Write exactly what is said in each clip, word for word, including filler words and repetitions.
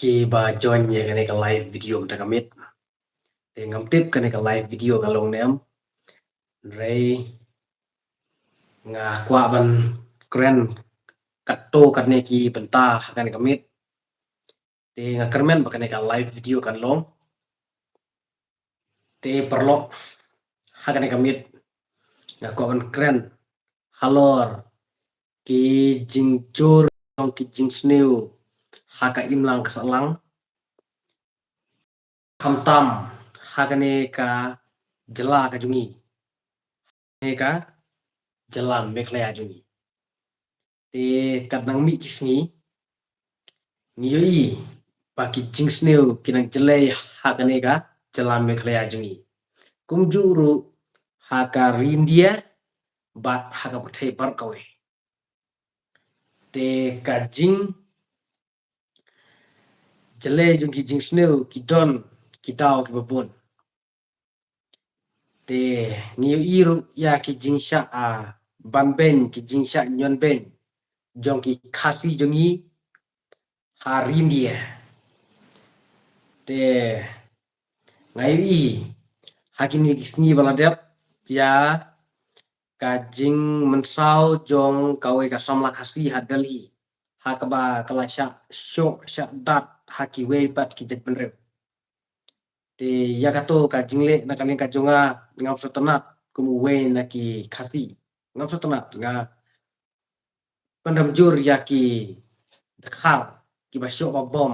Ki ba join ïa kane ka live video mynta ka miet. Te ngam tip kane ka live video ka long ne em. Hynrei nga kwah ban kren katto katne ki bynta ha kane ka miet. Te nga kyrmen ba kane ka live video kan long. Te paralok, ha kane ka miet nga kwah ban kren halor ki jingjur jong ki jingsniew ha ka imlang ka sahlang, khamtam ha kane ka jylla ka jong ngi, kane ka jylla Meghalaya jong ngi. Te katba nang mih ki sngi ngi ïohi ba ki jingsniew ki nang jlei ha kane ka jylla Meghalaya jong ngi, kumjuh ruh ha ka ri India bad ha ka pyrthei baroh kawei. Te ka jingjlei jong ki jingsniew ki don ki daw kiba bun. Te ngi ïohi ruh ïa ki jingshah, ah, ban beiñ, ki jingshah ñion beiñ jong ki Khasi jong ngi ha ri India. Te nga ïohi ha kine ki sngi ba la dep ïa ka jingmynsaw jong kawei ka samla Khasi ha Delhi, ha kaba ka la shah shoh shah dat ha kiwei pat ki jaitbynriew. Te ïa kato ka jingleh na ka liang ka jong nga ngam sngewtynnat kum uwei na ki Khasi. Ngam sngewtynnat, nga pynrem jur ïa ki dkhar kiba shoh ba bom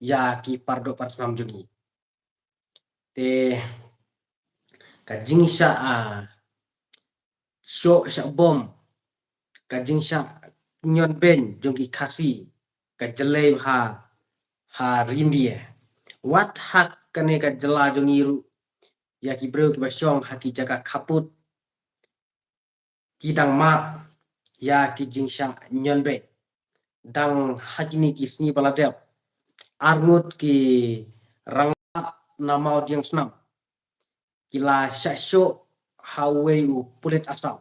ïa ki pardoh parsnam jong ngi. Te ka jingshah, ah, shoh shah bom, ka jingshah ñion beiñ jong ki Khasi ka jlei bha ha ri India. Wat ha kane ka jylla jong ngi ruh ïa ki briew kiba shong ha ki jaka khappud ki dang mad ïa ki jingshah ñion beiñ. Dang ha kine ki sngi ba la dep, arngut ki rangbah na Mawdiangsnam ki la shah shoh ha uwei u pulit Assam.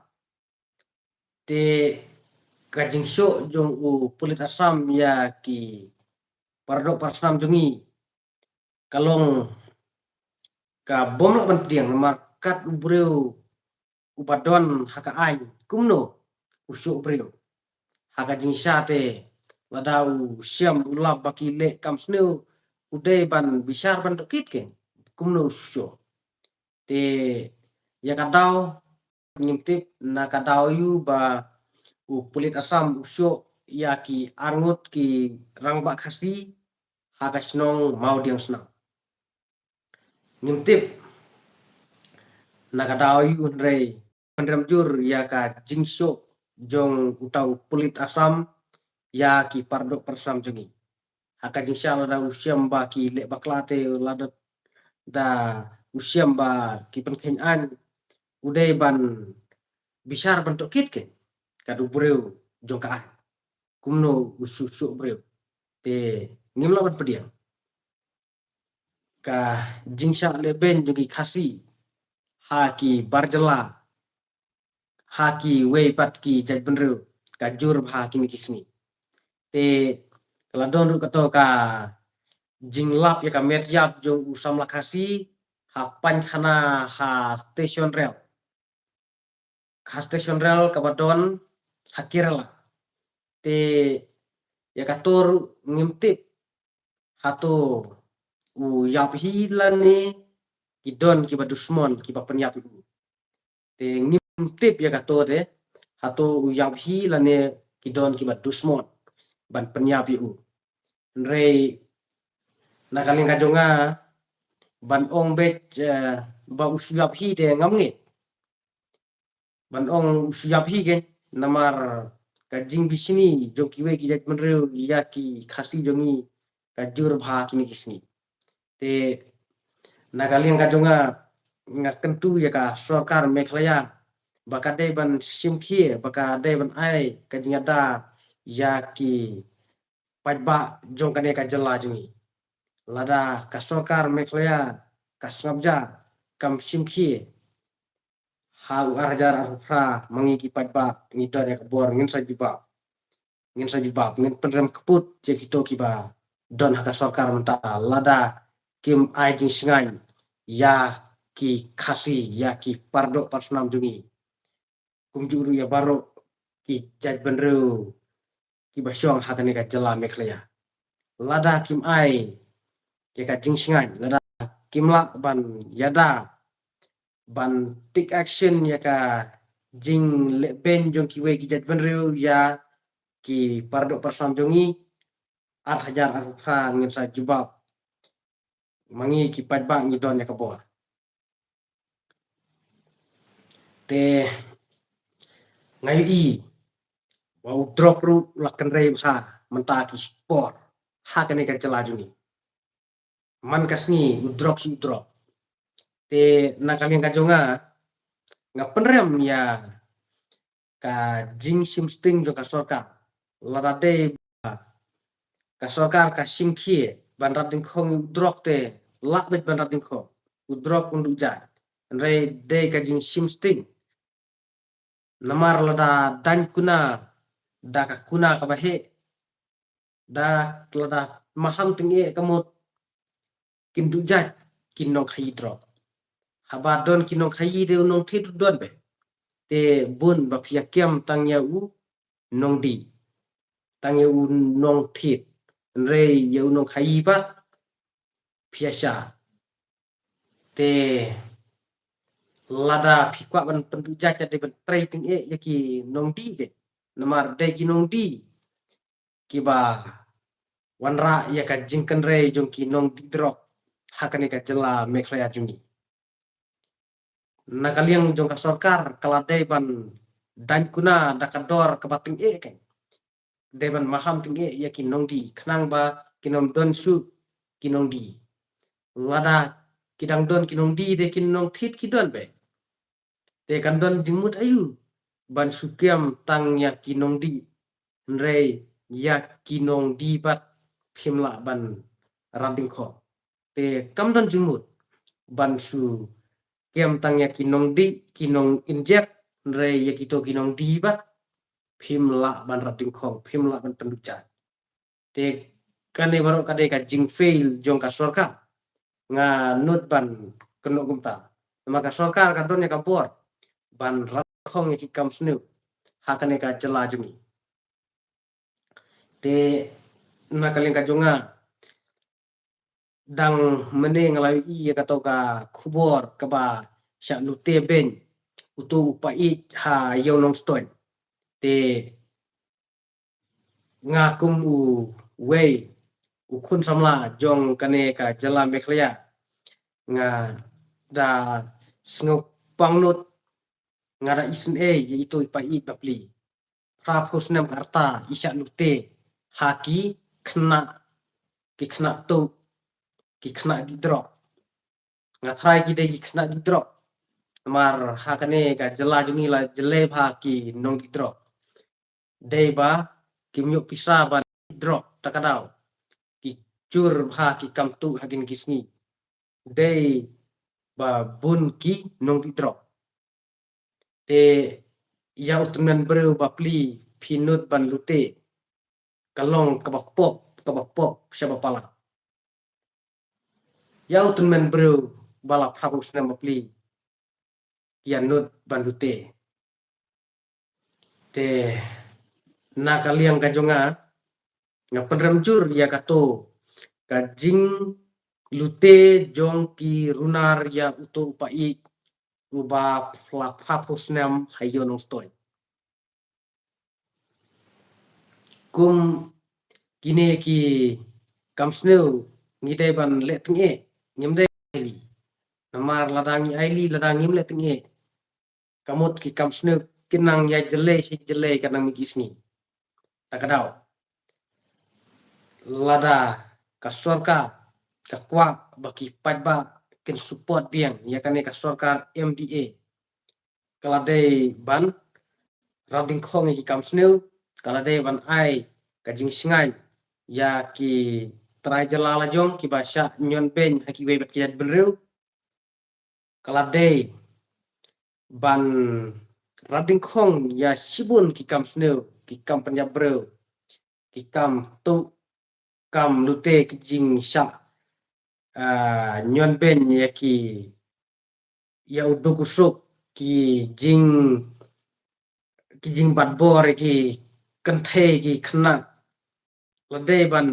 Te ka jingshoh jong u pulit Assam ïa ki pardoh parsnam jong ngi ka long kaba ym lah ban pdiang, namar kat u briew uba don ha ka aiñ kumno u shoh briew. Ha ka jingshah te lada u shem u lap ba ki leh kam sniew, u dei ban bishar ban tohkit kein kumno u shoh. Te ïa ka daw ngim tip na ka daw aiu ba u pulit Assam u shoh ïa ki arngut ki rangbah Khasi ha ka shnong Mawdiangsnam. Ngim tip na ka daw aiu, hynrei pynrem jur ïa ka jingshoh jong uta u pulit Assam ïa ki pardoh parsnam jong ngi. Ha ka jingshah lada u shem ba ki leh bakla te, lada da u shem ba ki pynkheiñ aiñ, u dei ban bishar ban tohkit kein kat u briew jong ka aiñ kumno u shoh shoh briew. Te ngim lah ban pdiang ka jingshah leh beiñ jong ki Khasi ha ki bar jylla, ha kiwei pat ki jaitbynriew ka jur bha ha kine ki sngi. Te ka la don ruh kato ka jinglap ïa ka met ïap jong u samla Khasi ha paikhana ha station rel, ha station rel kaba don ha Kerala. Te ïa kato ruh ngim tip hato u ïap hi lane ki don kiba dusmon kiba pynïap ïa u. Te ngim tip ïa kato te, hato u ïap hi lane ki don kiba dusmon ban pynïap ïa u. Hynrei na ka liang ka jong nga, ban ong beit, eh, ba u shu ïap hi te ngam ngeit. Ban ong u shu ïap hi kein, namar ka jingbishni jong kiwei ki jaitbynriew ïa ki Khasi jong ngi ka jur bha ha kine ki sngi. Te na ka liang ka jong nga, nga kyntu ïa ka sorkar Meghalaya ba ka dei ban shim khie, ba ka dei ban ai ka jingïada ïa ki paidbah jong kane ka jylla jong ngi. Lada ka sorkar Meghalaya ka sngap ja, kam shim khie, ha u ar hajar arphew phra ma ngi ki paidbah ngi don ïa ka bor ngin sa jubab. Ngin sa jubab, ngin pynrem kput ïa kito kiba don ha ka sorkar mynta, lada kim ai jingsngewsih ïa ki Khasi, ïa ki paradoh parasnam jong ngi, kumjuh ruh ïa baroh ki jaitbynriew kiba shong ha kane ka jylla Meghalaya. Lada kim ai ïa ka jingsngewsih, lada kim lah ban ïada ban take action ïa ka jingleh beiñ jong kiwei ki jaitbynriew ïa ki paradoh parasnam jong ngi, ar hajar arphew phra ngin sa jubab. Ma ngi ki paidbah ngi don ïa ka bor. Te nga ïohi ba u drok ruh la kynrei bha mynta ki por ha kane ka jylla jong ngi. Man ka sngi u drok shi u drok. Te na ka liang ka jong nga, nga pynrem ïa ka jingshim sting jong ka sorkar. Lada dei ba ka sorkar ka shim khia ban rat dyngkhong ïa u drok, te lah beit ban rat dyngkhong, u drok un duh jait. Hynrei dei ka jingshim sting. Namar lada dang kuna da ka kuna kaba heh, da lada maham tyngeh ka mut, kin duh jait ki nongkhaïi drok. Haba don ki nongkhaïi, te u nongthied u don beit. Te bun ba phi ïa kem tang ïa u nongdih, tang ïa u nongthied, hynrei ïa u nongkhaïi pat phi ïa shah. Te lada phi kwah ban pynduh jait, te dei ban trei tyngeh ïa ki nongdih beit. Namar dei ki nongdih kiba wanrah ïa ka jingkynrei jong ki nongdih drok ha kane ka jylla Meghalaya jong ngi. Na ka liang jong ka sorkar, ka la dei ban dang kuna da ka dor kaba tyngeh, kan dei ban maham tyngeh ïa ki nongdih khnang ba kin ym don shuh ki nongdih. Lada ki dang don ki nongdih, te ki nongthied ki don beit. Te kan don jingmut aïu ban shu kem tang ïa ki nongdih, hynrei ïa ki nongdih pat phim lah ban rat dyngkhong? Te kam don jingmut ban shu kem tang ïa ki nongdih, ki nong injek, hynrei ïa kito ki nongdih pat phim lah ban rat dyngkhong, phim lah ban pynduh jait. Te kane baroh ka dei ka jingfail jong ka sorkar. Nga nud ban kynnoh kumta. Namar ka sorkar ka don ïa ka bor ban rat dyngkhong ïa ki kam sniew ha kane ka jylla jong ngi. Te na ka liang ka jong nga, dang mynne nga la ïohi ïa kato ka khubor kaba shah lute beiñ uto u paid ha Ïew Nongstoiñ. Te nga kum uwei u khun samla jong kane ka jylla Meghalaya, nga da sngewpang lut, nga da isynei ïa ito i paid bapli. Phra phew snem ka rta i shah lute ha ki khynnah, ki khynnah tuh, ki khynnah dih drok. Nga tharai ki dei ki khynnah dih drok. Namar ha kane ka jylla jong ngi la jyllei bha ki nongdih drok. Dei ba kim ïoh pisa ban dih drok ta ka daw, ki jur bha ki kam tuh ha kine ki sngi. Dei ba bun ki nongdih drok. Te ïa u tymmen briew bapli phi nud ban lute, ka long kaba pop, kaba pop shaba palat. Ïa u tymmen briew ba la phra phew snem bapli ki ïa nud ban lute. Te na ka liang ka jong nga, nga pynrem jur ïa kato ka jinglute jong ki runar ïa uto u paid uba la phra phew snem ha Ïew Nongstoiñ. Kum kine ki kam sniew ngi dei ban leh tyngeh, ngim dei aili. Namar lada ngi aili, lada ngim leh tyngeh, ka mut ki kam sniew kin nang ïa jyllei shi jyllei ka nang mih ki sngi. Ta ka daw, lada ka sorkar ka kwah ba ki paidbah kin support biang ïa kane ka sorkar M D A, ka la dei ban rat dyngkhong ïa ki kam sniew, ka la dei ban ai ka jingsngewsih ïa ki trai jylla la jong kiba shah ñion beiñ ha kiwei pat ki jaitbynriew, ka la dei ban rat dyngkhong ïa shibun ki kam sniew, ki kam pynïap briew, ki kam tuh, kam lute ki jingshah, ah, ñion beiñ ïa ki, ïa u duk u suk, ki jing, ki jingbat bor ïa ki kynthei ki khynnah. Lada dei ban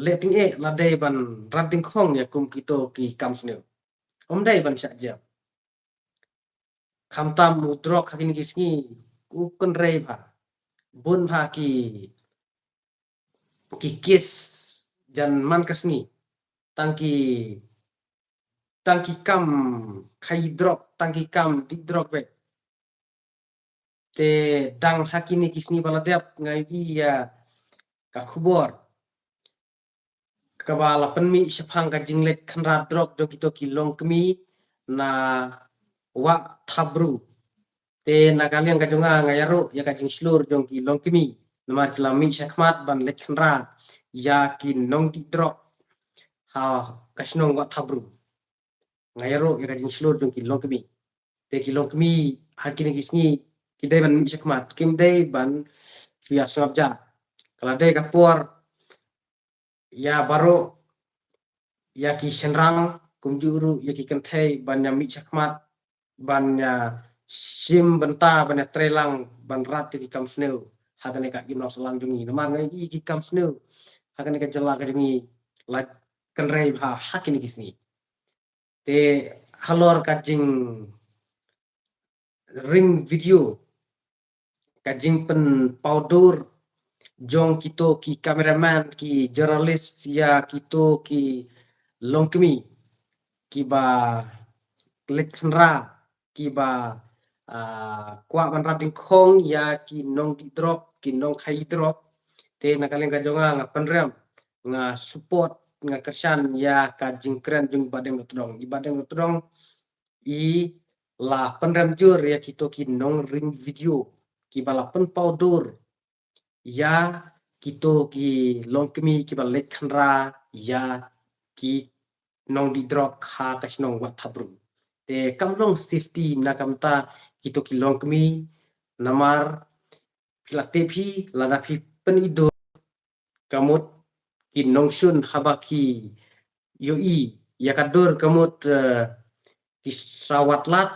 leh tyngeh, lada dei ban rat dyngkhong ïa kum kito ki kam sniew. Ym dei ban shah jia. Khamtam u drok ha kine ki sngi u kynrei bha. Bun bha ki, ki kes jan man ka sngi. Tang ki, tang ki kam khaïi drok, tang ki kam dih drok beit. Te dang ha kine ki sngi ba la dep nga ïohi ïa ka khubor kaba la pynmih shaphang ka jingleit khynra drok jong kito ki longkmie na Wah Thabru. Te na ka liang ka jong nga, nga ïaroh ïa ka jingshlur jong ki longkmie namar ki la mih shakhmat ban leit khynra ïa ki nongdih drok ha ka shnong Wah Thabru. Nga ïaroh ïa ka jingshlur jong ki longkmie. Te ki longkmie ha kine ki sngi ki dei ban mih shakhmat, kim dei ban shu ïa sngap ja. Ka la dei ka por ïa baroh, ïa ki shynrang kumjuh ruh ïa ki kynthei ban ïa mih shakhmat, ban ïa shim bynta, ban ïa trei lang ban rat ïa ki kam sniew ha kane ka imlang sahlang jong ngi. Namar nga ïohi ki kam sniew ha kane ka jylla ka jong ngi la kynrei bha ha kine ki sngi. Te halor ka jingring video, ka jingpynpaw dur jong kito ki cameraman, ki journalist ïa kito ki longkmie kiba leit khynra, kiba, ah, kwah ban rat dyngkhong ïa ki nongdih drok, ki nongkhaïi drok. Te na ka liang ka jong nga, nga pynrem, nga support, nga kyrshan ïa ka jingkren jong i Bah Deng Dohtdong. I Bah Deng Dohtdong i la pynrem jur ïa kito ki nongring video kiba la pynpaw dur ïa kito ki longkmie kiba leit khynra ïa ki nongdih drok ha ka shnong Wah Thabru. Te kam long safety na ka bynta kito ki longkmie, namar phi la tip hi, lada phi pynïoh dur ka mut ki nongshun haba ki ïohi ïa ka dur ka mut, eh, ki sa wad lad,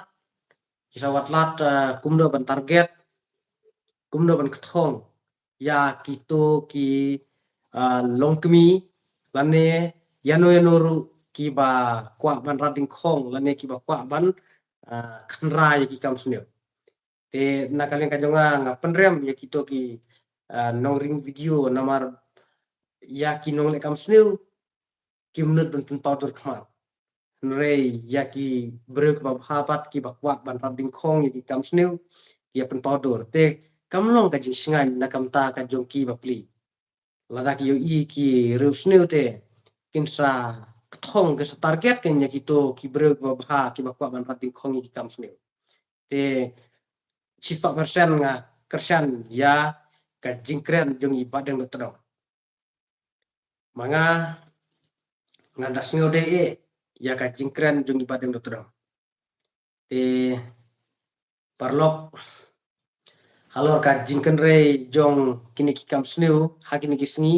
ki sa wad lad, eh, kumno ban target, kumno ban kthong ïa kito ki, eh, longkmie lane ïano ïano ruh kiba kwah ban rat dyngkhong lane kiba kwah ban, eh, khynra ïa ki kam sniew. Te na ka liang ka jong nga, nga pynrem ïa kito ki, ah, nongring video namar ïa ki nongleh kam sniew kim nud ban pynpaw dur khmat. Hynrei ïa ki briew kiba bha pat kiba kwah ban rat dyngkhong ïa ki kam sniew ki ïa pynpaw dur. Te kam long ka jingshngaiñ na ka bynta ka jong ki bapli. Lada ki ïohi ki riewsniew te kin sa kthong, kin sa target kin ïa kito ki briew kiba bha kiba kwah ban rat dyngkhong ïa ki kam sniew. Te shispah persen nga kyrshan ïa ka jingkren jong i Bah Deng Dohtdong. Ma nga, nga da sngew dei eh ïa ka jingkren jong i Bah Deng Dohtdong. Te paralok, halor ka jingkynrei jong kine ki kam sniew ha kine ki sngi,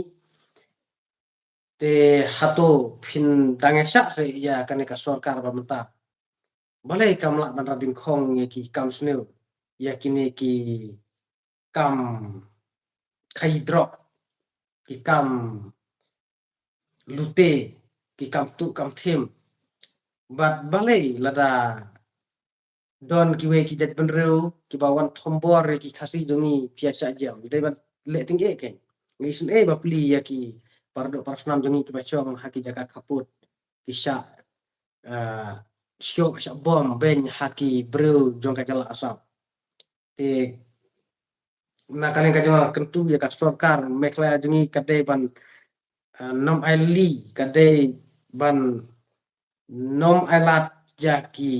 te hato phin dang ïa shah seh ïa kane ka sorkar ba mynta? Balei kam lah ban rat dyngkhong ïa ki kam sniew, ïa kine ki kam khaïi drok, ki kam lute, ki kam tuh kam thim? Bad balei lada don kiwei ki jait bynriew kiba wan thombor ïa ki Khasi jong ngi, phi ïa shah jia? Dei ban leh tyngeh kein. Ngi sngew bapli ïa ki paradoh parasnam jong ngi kiba shong ha ki jaka khappud, ki shah, ah, shoh shah bom beiñ ha ki briew jong ka jylla Assam. Te na ka liang ka jong nga, kyntu ïa ka sorkar Meghalaya jong ngi ka dei ban, ah, nym ailad, ka dei ban nym ailad ïa ki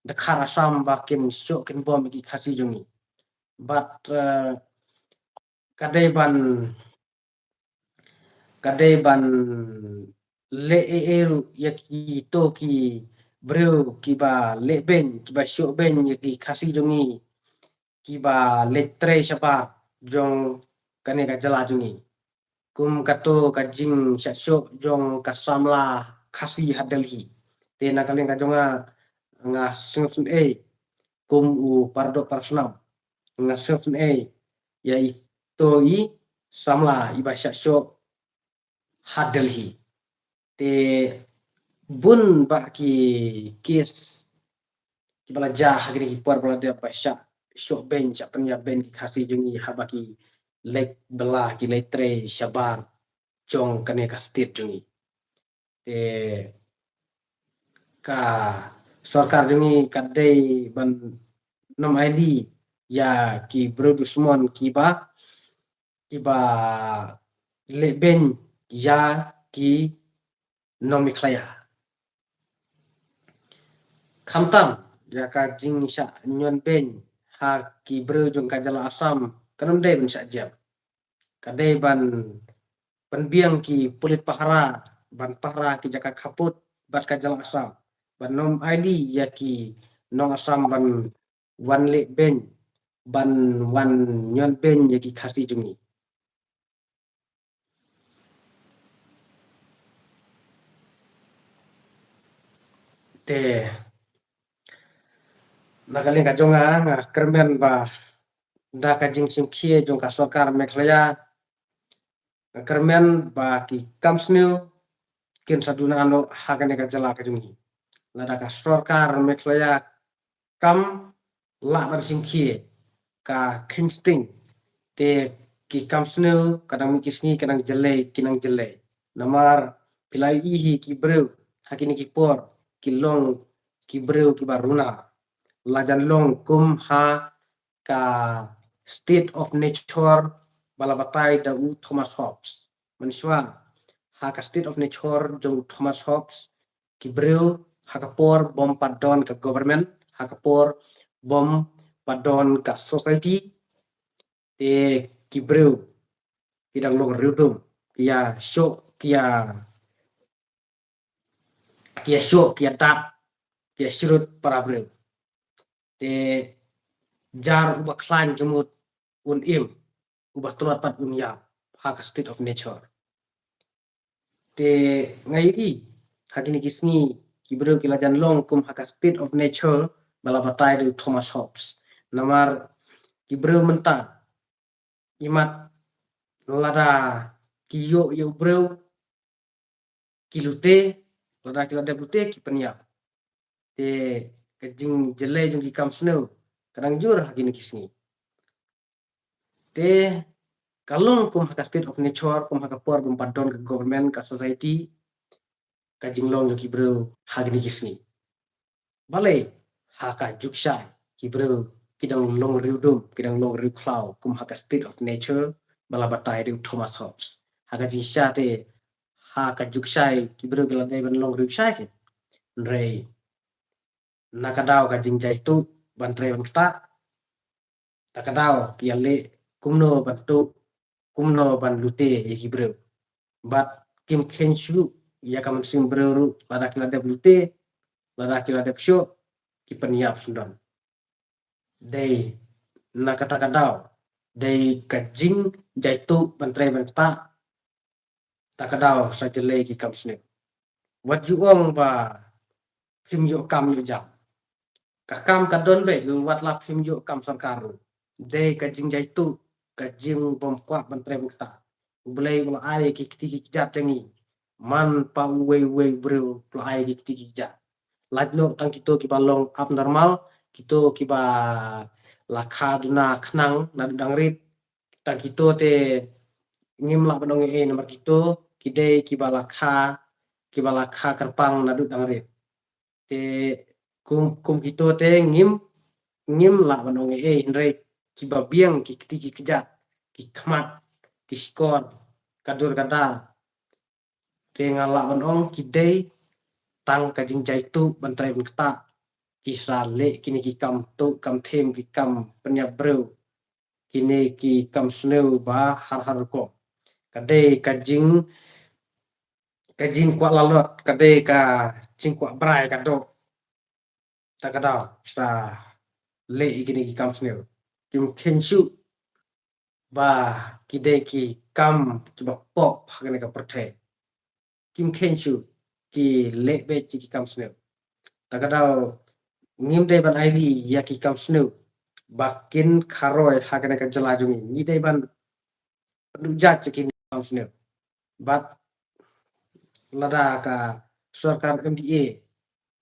dkhar Assam ba kin shoh kin bom ïa ki Khasi jong ngi. Bad, ah, ka dei ban, ka dei ban leh ei ei ruh ïa kito ki briew kiba leh beiñ, kiba shoh beiñ ïa ki Khasi jong ngi kiba leit trei shabar jong kane ka jylla jong ngi. kum kato ka jingshah shoh jong ka samla Khasi ha Delhi. Te na ka liang ka jong nga, nga sngewsynei kum u paradoh parasnam, nga sngewsynei ïa ito i samla iba shah shoh ha Delhi. Te bun bah ki kes kiba la jia ha kine ki por ba la dep ba shah shoh beiñ, shah pynïap beiñ ki Khasi jong ngi haba ki leit bylla, ki leit trei shabar jong kane ka state jong ngi. Te ka sorkar jong ngi ka dei ban nym ailad ïa ki briew dushmon kiba, kiba leh beiñ ïa ki nong Meghalaya. Khamtam ïa ka jingshah ñion beiñ ha ki briew jong ka jylla Assam kan ym dei ban shah jia. Ka dei ban pynbiang ki pulit pahara ban pahara ki jaka khappud bad ka jylla Assam, ban nym ailad ïa ki nong Assam ban wan leh beiñ, ban wan ñion beiñ ïa ki Khasi jong ngi. Te na ka liang ka jong nga, nga kyrmen ba da ka jingshim khie jong ka sorkar Meghalaya, nga kyrmen ba ki kam sniew kin sa duna noh ha kane ka jylla ka jong ngi. Lada ka sorkar Meghalaya kam lah ban shim khie, ka kheiñ sting, te ki kam sniew ka dang mih ki sngi, ka dang jyllei ki nang jyllei. Namar phi la ïohi hi ki briew ha kine ki por ki long ki briew kiba runa. La jan long kum ha ka state of nature ba la batai da u Thomas Hobbes. Mynshuwa ha ka state of nature jong u Thomas Hobbes, ki briew ha ka por bym pat don ka government, ha ka por bym pat don ka society, te ki briew ki dang long riewdum, ki ïa shoh, ki ïa, ki ïa shoh, ki ïa dat, ki ïa shrut para briew. Te jar uba khlaiñ ka mut un im, uba tlot pat un ïap, ha ka state of nature. Te nga ïohi ha kine ki sngi ki briew ki la jan long kum ha ka state of nature ba la batai da u Thomas Hobbes. Namar ki briew mynta, imat lada ki ïoh ïa u briew ki lute, lada ki la dep lute ki pynïap. Te ka jingjyllei jong ki kam sniew ka dang jur ha kine ki sngi. Te ka long kum ha ka state of nature, kum ha ka por bym pat don ka government, ka society, ka jinglong jong ki briew ha kine ki sngi. Balei ha ka juk shai ki briew ki dang long riewdum, ki dang long riewkhlaw kum ha ka state of nature ba la batai da u Thomas Hobbes? Ha ka jingshisha te ha ka juk shai ki briew ki la dei ban long riewshai ki. Hynrei na ka daw ka jingjaituh ban trei ban ktah, ta ka daw ki ïa leh kumno ban tuh, kumno ban lute ïa ki briew. Bad kim kheiñ shuh ïa ka mynsiem briew ruh, lada ki la dep lute, lada ki la dep shoh, ki pynïap sngewdon. Dei na kata ka daw, dei ka jingjaituh ban trei ban ktah, ta ka daw sa jyllei ki kam sniew. Wat ju ong ba phim ïoh kam ïoh jam. Ka kam ka don beit, wat la phim ïoh kam sorkar ruh. Dei ka jingjaituh, ka jingbymkwah ban trei ban ktah. U Blei u la ai ki kti ki kjat jong ngi. Man pa uwei uwei u briew u la ai ki kti ki kjat. Lait noh tang kito kiba long abnormal, kito kiba la kha duna khnang naduh dang rit, tang kito te ngim lah ban ong ei ei, namar kito ki dei kiba la kha, kiba la kha kyrpang naduh dang rit. Te kum, kum kito te ngim, ngim lah ban ong ei ei, hynrei kiba biang ki kti ki kjat, ki khmat, ki shkor, ka dur ka dar, te nga lah ban ong ki dei tang ka jingjaituh ban trei ban ktah, ki sa leh kine ki kam tuh kam thiem, ki kam pynïap briew, kine ki kam sniew ba har har rukom. Ka dei ka jing, ka jingkwah lalot, ka dei ka jingkwah brai ka doh. Ta ka daw sa leh ïa kine ki kam sniew. Kim kheiñ shuh ba ki dei ki kam kiba pop ha kane ka pyrthei. Kim kheiñ shuh, ki leh beit ki kam sniew. Ta ka daw ngim dei ban ailad ïa ki kam sniew ba kin kharoi ha kane ka jylla jong ngi. Ngi dei ban pynduh jait ïa ki kam sniew. Bad lada ka sorkar M D A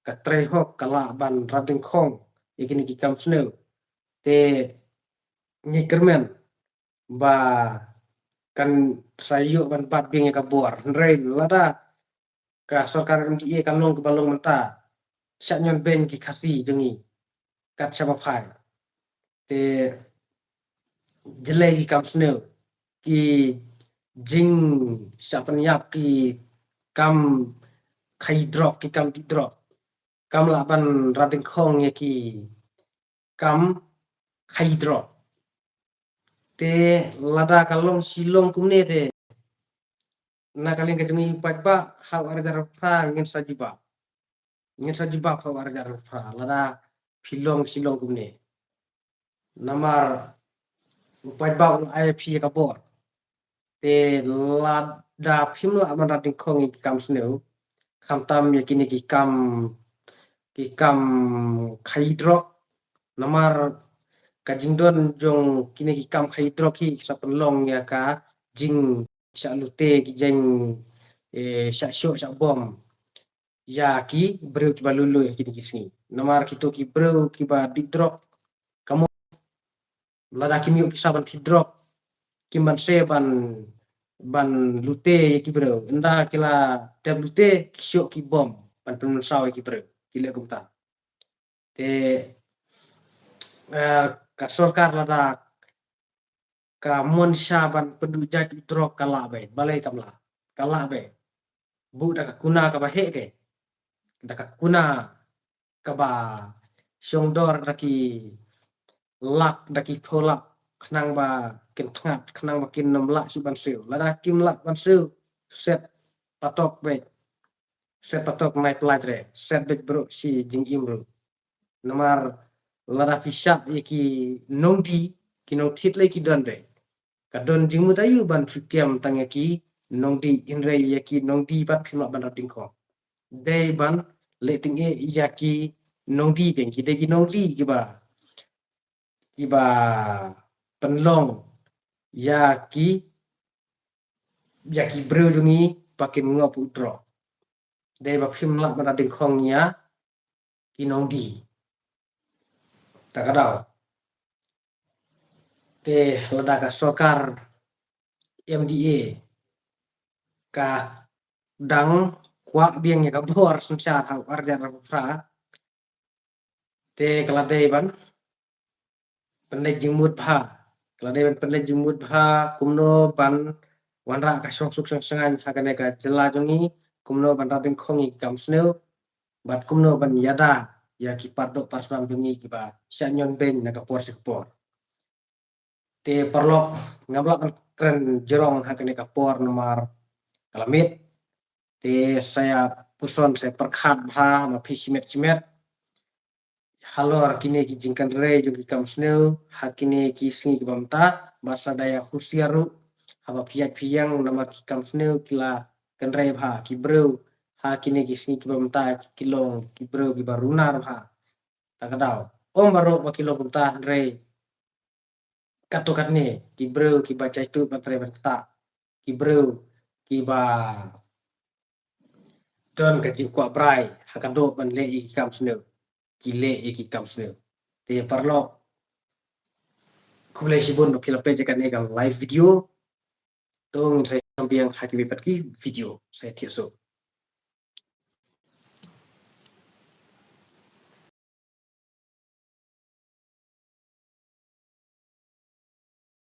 ka trei hok, ka lah ban rat dyngkhong ïa kine ki kam sniew, te ngi kyrmen ba kan sa ïoh ban bat biang ïa ka bor. Hynrei lada ka sorkar M D A ka long kaba long mynta, shah ñion beiñ ki Khasi jong ngi kat shaba phai. Te jyllei ki kam sniew, ki jingshah pynïap, ki kam khaïi drok, ki kam dih drok, kam lah ban rat dyngkhong ïa ki kam khaïi drok. Te lada ka long shilong kumne te, na ka liang ka jong ngi paidbah, ha u ar hajar arphew phra ngin sa jubab. Ngin sa jubab ha u ar hajar arphew phra lada phi long shilong kumne. Namar u paidbah u la ai ïa phi ka bor. Te lada phim lah ban rat dyngkhong ïa ki kam sniew, khamtam ïa kine ki kam, ki kam khaïi drok. Namar ka jingdon jong kine ki kam khaïi drok hi ki sa pynlong ïa ka jingshah lute, ki jing, eh, shah shoh shah bom ïa ki briew kiba lui lui ha kine ki sngi. Namar kito ki briew kiba dih drok, ka mut lada kim ïoh pisa ban thied drok, kim banse ban, ban lute ïa ki briew. Ynda ki la dep lute, ki shoh ki bom ban pynmynsaw ïa ki briew. Ki leh kumta. Te, eh, ka sorkar lada ka mon sha ban pynduh jait u drok, ka lah beit. Balei kam lah? Ka lah beit. Buh da ka kuna kaba heh, ka da ka kuna kaba shong dor da ki lak, da ki phew lak, khnang ba kin thngat, khnang ba kin ym lah shuh ban siew. Lada kim lah ban siew, set patok beit. Set patok, nai pyllait re, set beit baroh shi jingim ruh. Namar lada phi shah ïa ki nongdie, ki nongthied lei ki don beit. Ka don jingmut aïu ban shu kem tang ïa ki nongdie, hynrei ïa ki nongdie pat phim lah ban rat dyngkhong. Dei ban leh tyngeh ïa ki nongdie, ki dei ki nongdie kiba, kiba pynlong ïa ki, ïa ki briew jong ngi ba kin ngop u drok. Dei ba phim lah ban rat dyngkhong ïa ki nongdie. Ta ka daw, te lada ka sorkar M D A ka dang kwah biang ïa ka bor synshar ha u ar hajar arphew phra, te ka la dei ban pynleit jingmut bha. Ka la dei ban pynleit jingmut bha kumno ban wanrah ka shongsuk shongsngain ha kane ka jylla jong ngi, kumno ban rat dyngkhong ïa ki kam sniew, bad kumno ban ïada ïa ki pardoh parsnam jong ngi kiba shah ñion beiñ na ka por sha ka por. Te paralok, ngam lah ban kren jrong ha kane ka por namar ka la miet. Te sa ïa puson, sa ïa pyrkhat bha ma phi shimet shimet halor kine ki jingkynrei jong ki kam sniew ha kine ki sngi kiba mynta, bad sa da ïa husiar ruh haba phi ïaid phi ïeng, namar ki kam sniew ki la kynrei bha, ki briew ha kine ki sngi kiba mynta ki long ki briew kiba runar bha. Ta ka daw, ym baroh ba ki long kumta, hynrei katto katne ki briew kiba jaituh ban trei ban ktah, ki briew kiba don ka jingkwah brai ha ka doh ban leh ïa ki kam sniew, ki leh ïa ki kam sniew. Te paralok, khublei shibun ba phi la peit ïa kane ka live video. To ngin sa ïasam biang ha kiwei pat ki video. Sa ïathiah suk.